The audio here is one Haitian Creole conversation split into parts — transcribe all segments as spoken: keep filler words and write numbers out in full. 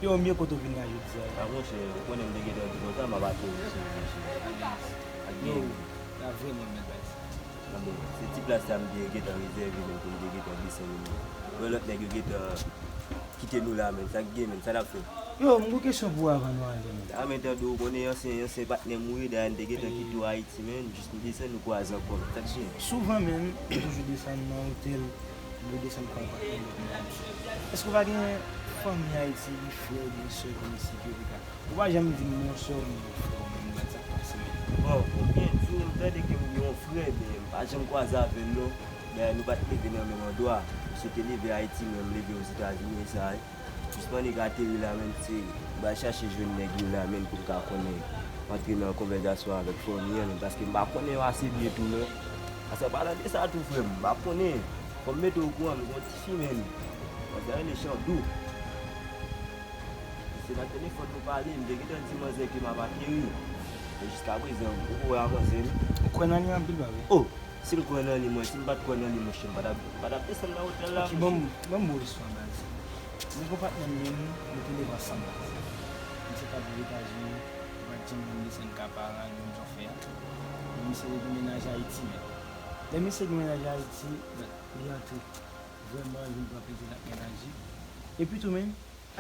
Yo, m byen kontan w vin la jodi a. A monchè, ou konnen m te gentan di konsa, m ap ateri sou ou, monchè. Ak Yo, gen la vrèman bèl bagay sa. A bon, se ti plas sa m te gentan rezève, men pou m te gentan desann, men. Wè lòt nèg yo gentan kite nou la, men. Sa k gen, men? Sa n ap fè? Yo, m gon kesyon pou w avan nou ale, men. A, men tande, ou konnen ansyen, ansyen patnè m ou ye, dayè n te gentan kite w Ayiti, men. Jis nou desann, nou kwaze ankò, men. Sa k gen? Souvan, men, nou toujou desann nan otèl, nou desann kòm patnè lòt moun. Èske w pa gen fanmi Ayiti, frè oubyen sè, konnen si ke yo te ka Ou pa janm di m yon sè w, yon frè w, men m pa sa k pase, men. Bon, pou m byen di w, m tande ke m gen yon frè, men m pa janm kwaze avè l, non. Dayè, nou pa t leve nan menm andwa. Misye te leve Ayiti, mwen, m leve Ozetazini, e sa, wi. Jis pandan n ateri la, men, se, m pral chache jwenn nèg yo la, men, pou m ka konnen, antre nan konvèzasyon avèk fanmi an, men, paske m pa konnen yo ase byen tou, non. Asa, palan de sa tou, frè m, m pa konnen. Fò m mete w okouran, m gen yon tifi, men. Manzè rele Chandou. Se nan telefòn nou pale, m te gentan di manzè ke m ap ateri. Men jiskaprezan, m poko wè a manzè, non. Ou kwè nan li anpil, pa vre? Oh, si m kwè nan li, mwen, si m pa t kwè nan li, monchè, m pa t ap, m pa t ap desann nan otèl la, monchè. Ok, ban m, ban m ba w istwa, baz. Mwen gon patnè m, men, nou te leve ansanm, baz. Misye t ap viv Etazini, li pa t janm konn desann ka paran l, menm jan w fè a. Men misye demenaje Ayiti, men. Lè misye demenaje Ayiti, li antre. Vrèman, li vin pran plezi l ap menaje. Epi tou, men,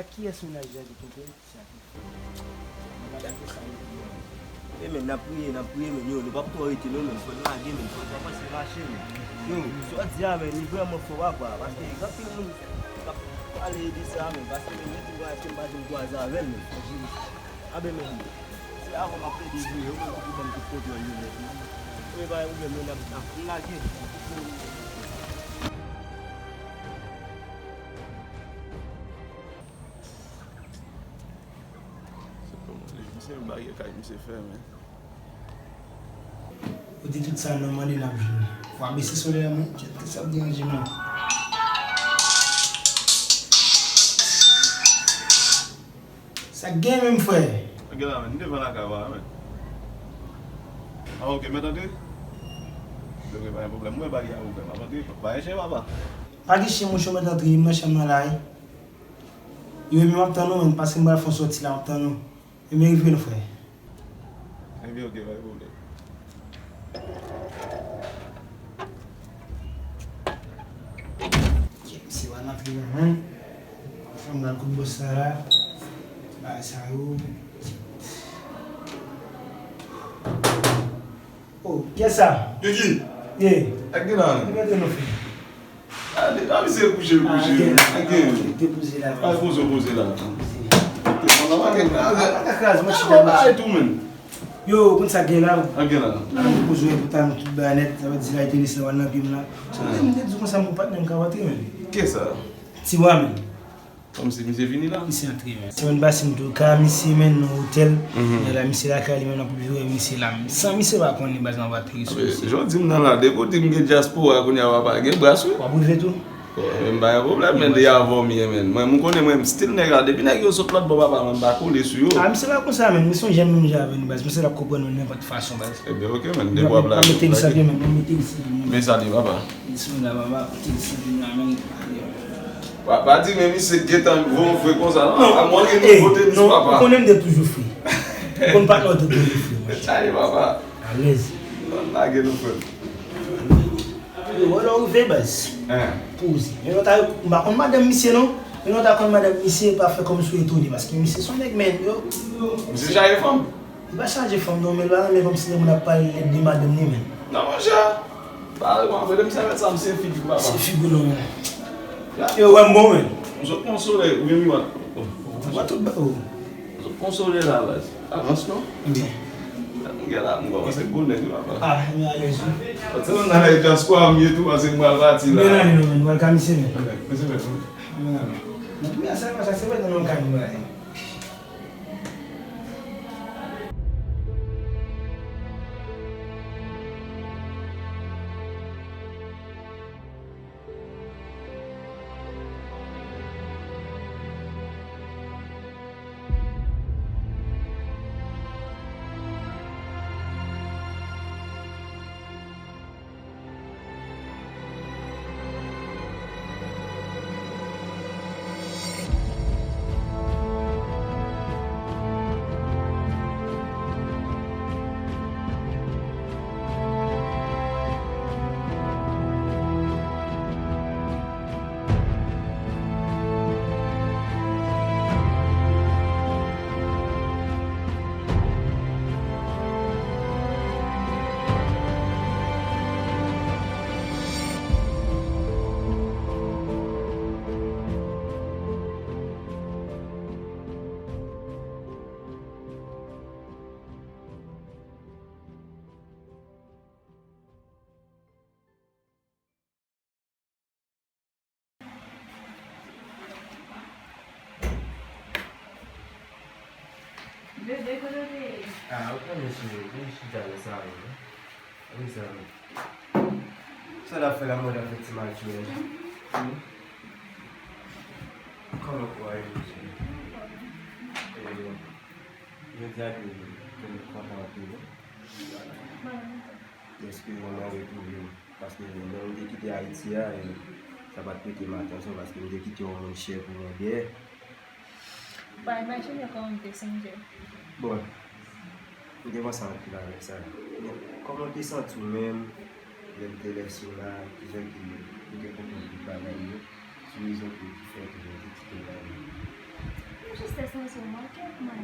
ak kiyès mennaj la te twonpe l? Se ak yon fi. Mwen pa dakò sa yo di yo. E men, n ap priye, n ap priye, men yo, nou p ap twò rete non, men fò n lage, men fò n kòmanse mache, men. Yo, sa w di a, men, li vrèman fò, papa, paske gen anpil moun k ap pale de sa, men, paske, men, mwen tou wè ke m pa janm kwaze avè l, men. A ben, men, se avan m ap plede jwe, yo menm ki pou ban m tout kontwòl yo nèt, men. Wi, pa gen pwoblèm, men n ap, n ap lage. Se kòman li, misye bagay kay misye fèmen. Ou di tout sa nou mande n ap jwenn. W ap bese solèy la, mwen? Kèt, kèt sa ap deranje mwen? Sa k gen menm, frè? Sa k gen la, men? M devan lakay ou a, men. Ah, ok, mèt antre? Ok, pa gen pwoblèm. Mwen bagay a ou, frè m ap antre. Pa gen chen, papa. Pa gen chen, monchè, mèt antre. M nan chanm nan la, wi. Yo, men m ap tann ou, men, paske m pral fè yon sòti la, m ap tann ou. Ebyen, rive nou, frè. Ebyen, ok, pa gen pwoblèm. Kèt, se pa nan pye mwen, men. Fò m al kout bòs sa la. Bagay sa yo. Oh, kiyès sa? Kiki! Ye. Ak gen la, men. Li mete nou, frè. A, li, a, misye kouche, kouche. A, gen, gen. Depoze la. A, poze, poze la. Poze. Poze la, pa gen kraze. Pa kraze, mwen chita, mwen chita. Yo, konn sa gen la. A, gen la. Poze pou tann tout bagay nèt, sa vle di la, li te lese w nan pye m la. Sa vle di, m te di konsa, m patnè m ka antre, men. Kiyès sa? Tiwa, men. Kòmsi misye vini la? Misye antre, men. Semèn pase, m te ka misye, men, nan otèl. Mhm. Lè la, misye lakay li, men, nan pwofite wè misye la. San misye pa konnen, baz, nan batri sou misye. Jodi m nan la, depi w di m gen dyaspora, kounye a papa, gen bras, wi. W ap rive tou? Bon, men m pa gen pwoblèm, men de avè w m ye, men. Mwen, m konnen mwen, m still nèg la. Depi nèg yo sot lòt bò, papa, mwen, m pa kole sou yo. A, misye pa konsa, men. Misye yon jèn moun jan avè nou, baz. Misye la konprann nou nenpòt fason, baz. Ebyen, ok, men. Depi w ap lage, w ap lage. Mete misye, men. Mete misye. Men sa li, papa. Bismillah, papa. Mete misye, men. Pa, pa di men misye gentan voye w fre konsa, non. Non, a mwen gen nouvo tenis, non, papa. Ou konnen m te toujou fre. Ou konn patnè w te toujou fre, monchè. Sa ye, papa. Alèz. Lage nou, frè m. Yo, wè lè w rive, baz. Hein. Poze. Men nou ta, m pa konn madanm misye, non. Men nou ta konn madanm misye, pa fè kòmsi w etone, paske misye se yon nèg, men, yo. Misye chaje fanm? Li pa chaje fanm non, men li pa renmen kòmsi lè moun ap pale de madanm li, men. Non, monchè. Pa reponn, mwen, m se mèt sa, m se figi, papa. Se figi non, men. Yo, wè m bon, men. M sot pran solèy, oubyen miwat. Mwen tout ba ou. M sot pran solèy la, baz. Avans non. Byen. M gen la, m kòmanse gwo nèg, papa. Ah, men alèz, wi. Paske nan lè dyaspora m ye tou, paske m pral pati la. Men nan li non, men, mwen ka misye, men. Men se mèt, wi. Men nan li. Nan premye sa, sa se mèt nan kay mwen la. Bebe, kote w te ye? Ah, ou konnen cheri, vin chita nan salon nan. Wi, sa. Sa l ap fè la, mwen ap fè ti match yo. Hmm? Kòman w ye, cheri? Eh, jodi a ke, ke m kontan anpil, wi. Dèske mwen retwouve w. Paske lè m te kite Ayiti a, e, sa pa t prete m atansyon, paske m te kite yon moun chè pou mwen dèyè. Ou pa imajine kòman m te sonje w. Bon, m te panse anpil avèk sa. Men, kòman w te santi w menm lè m te lève w la, kijan ke ou te konprann tout bagay yo? Ki rezon ki, ki fè ke w te kite w la? M jis te santi w manke m, man.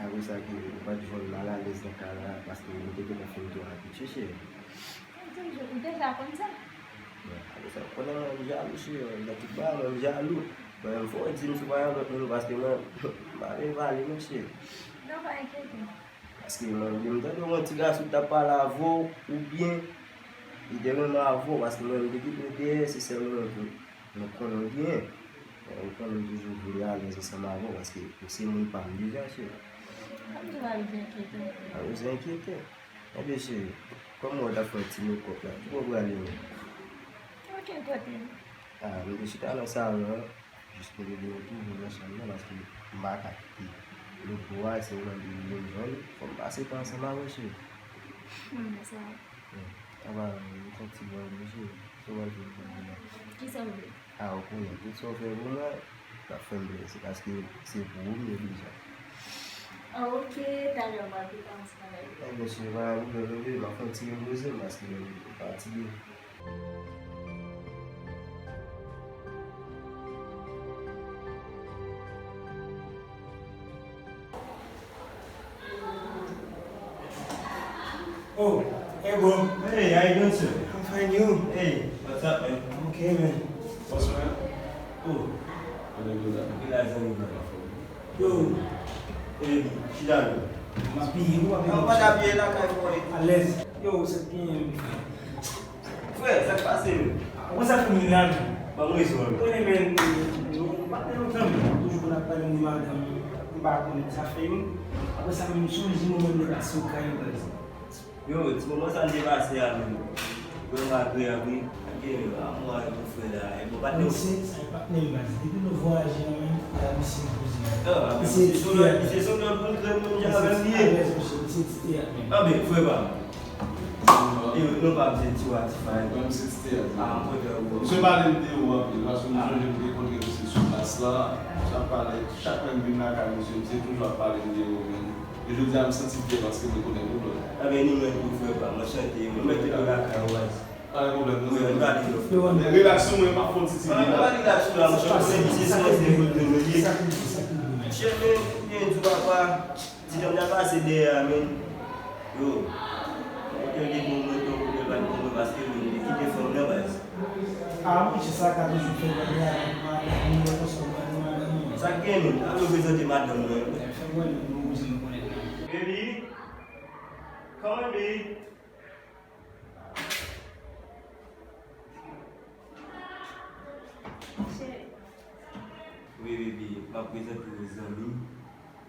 Apre sa, ke ou pa t jwenn malalèz nan kay la, paske nou te gentan fin tou ak chèche. M toujou, ou deja konn sa. Bon, apre sa, ou konnen mwen, m jalou, cheri, nan tout bagay, mwen, m jalou. Mwen, m fò di m sou pa yon lòt moun, paske mwen, m pa vle pale, non, cheri. Non, pa enkyete. Paske mwen, m tande yon ti gason t ap pale avè w, oubyen li te renmen avè w, paske mwen, m te kite w dèyè, se sèl moun ke mwen konnen w byen. Ou konnen m toujou vle alèz ansanm avè w, paske ou se moun pa m deja, cheri. Pa bezwen enkyete. Pa bezwen enkyete. Ebyen, cheri, kòman w ta fè yon ti mekòp la? Ki bò w prale menm? Okenn kote. Ah, m te chita nan salon an, jis pou m vin retwouve w nan chanm nan, paske m pa ka kite lòt bò a, se ou menm ki vin jwenn li. Fò m pase tan ansanm avè w, cheri. Hmm, sa. Hmm. Apa, m santi bòn, cheri. Sa w pral fè pou mwen la? Kisa w vle? Ah, ou konnen, tout sa w fè pou mwen, l ap fè m plezi, paske se pou ou m ye deja. Ah, ok, talè m ap depanse avè w. Ebyen, cheri, pa gen pwoblèm, non, bebe, m ap fè yon ti repoze m, paske m fatige. Oh, hey, bro. Hey, how you doing, sir? I'm fine, you? Hey, what's up, man? I'm okay, man. What's up? Oh. Yo, hey, chita, bro. M ap piye, ou ap piye. Alèz. Yo, se piye. Frè, sa k pase menm? Ou konn sa fè m la menm? Ban m rezon an. Konnen men, nou pa t gen lontan menm. Toujou konn ap pale m de madanm, m pa konnen sa fè menm. Apre sa menm, m sonje moman m te pase ou kay ou baz. Yo, ti moman sa m te pase a menm. Vrèman agreyab wi. Gen a mwa yo frè la. E bon, patnè w. Misye, sa e patnè m baz. Depi nou vwayaje an menm, la misye poze. Ah, misye se yon lòt, misye se yon lòt moun krèm menm jan avè m li ye. Alèz misye, misye ti teyat menm. Ah ben, frè pa m. E non pa m se Tiwa Tifay. Mwen, m se Ti Teyat. Ah, m kontan wè w. Misye pale m de ou anpil, paske m sonje m te kontre misye sou plas la. Misye ap pale, chak lè m vin lakay misye, misye toujou ap pale m de ou, men. E jodi a, m santi m byen paske m rekonèt ou, bro. Enben, ni mwen tou, frè pa m, anchante. Mwen mèt rete lakay ou, baz. Pa gen pwoblèm, non. Wi, ann gade, non, frè. Men relax sou mwen, m ap fè yon ti ti. Ah, pa relax sou la, monchè, se misye, se yon se moun, men, li. Monchè, men, gen di papa. Ti dam nan pase dèyè a, men. Yo. Kote l te bon, mwen tou, kote l pa t bon, mwen, paske mwen te kite fanm nan, baz. Ah, monchè, sa ka toujou fè bagay avèk madanm, mwen, paske mwen, madanm, mwen. Sa k gen, men? An nou prezante madanm mwen. Fè mwen, nou bezwen konnen. Baby, come on, baby. Wi, baby, m ap prezante w zanmi m.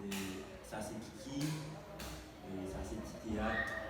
E, sa se Kiki. E, sa se Ti Teyat.